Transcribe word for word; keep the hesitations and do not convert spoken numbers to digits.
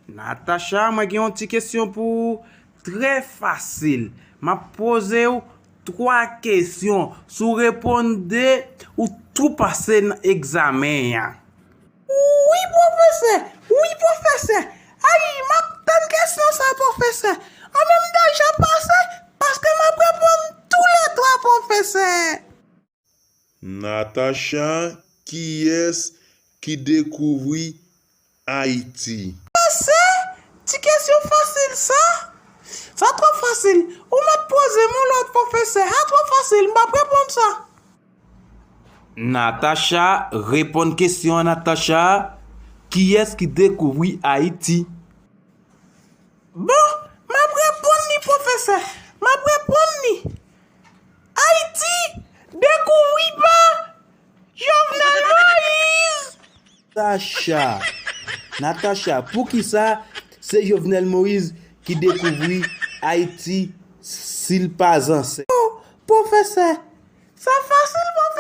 Natacha, mwen gen yon ti kesyon pou ou, trè fasil. M ap poze w twa kesyon. Si w reponn de, ou tou pase nan egzamen an. Wi, pwofesè! Wi, pwofesè! Ay, m ap tann kesyon sa, pwofesè! An menm tan, jan pase, paske m ap reponn toulètwa, pwofesè! Natacha, kiyès ki dekouvri Ayiti? Pwofesè, ti kesyon fasil sa! Sa twò fasil! Ou mèt poze m yon lòt, pwofesè! Sa twò fasil, m p ap reponn sa! Natacha, reponn kesyon an, Natacha. Kiyès ki dekouvri Ayiti? Bon, m ap reponn li, pwofesè. M ap reponn li. Ayiti dekouvri pa Jovenel Moïse. Natacha, Natacha, poukisa se Jovenel Moïse ki dekouvri Ayiti si l pa zansèt? Oh, pwofesè, sa fasil, pwofesè.